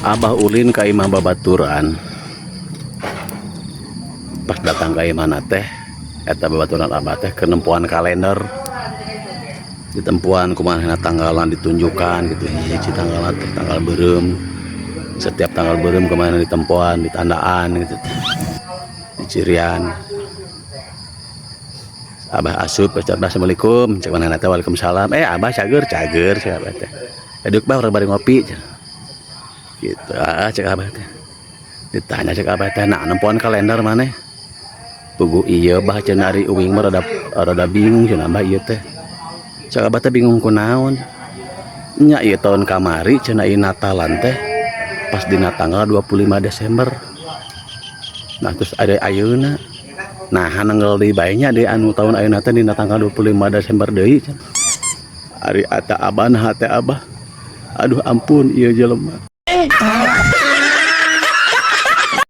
Abah ulin ka imah babaturan. Pas datang ka imahna teh, eta babaturan Abah teh keur nempoan kalender. Ditempuan kumaha tanggalan, ditunjukkan gitu, hiji tanggal teh tanggal beureum. Setiap tanggal beureum kemana ditempoan, ditandaan gitu teh. Dicirian. Abah asup, Abah, "Assalamualaikum," cek manehna teh, "Waalaikumsalam." "Eh, Abah, cager cager," cek Abah teh. "Duduk, Bah, urang bari ngopi," cenah. Gitu, ah, cek Abah teh. Ditanya cek Abah teh, "Nah, nempoan kalender maneh?" "Puguh ieu, Bah," cenah, "ari uing mah rada rada bingung," cenah, "Abah ieu teh." Cek Abah teh, "Bingung kunaon?" "Nya ieu tahun kamari," cenah, "ieu Natalan teh pas dina tanggal 25 Desember. Nah, terus ada ayeuna. Nah, nanggal deui bae nya deui anu tahun ayeuna teh dina tanggal 25 Desember deui," cenah. Ari ata Abah, nah teh Abah. Aduh, ampun ieu jelema.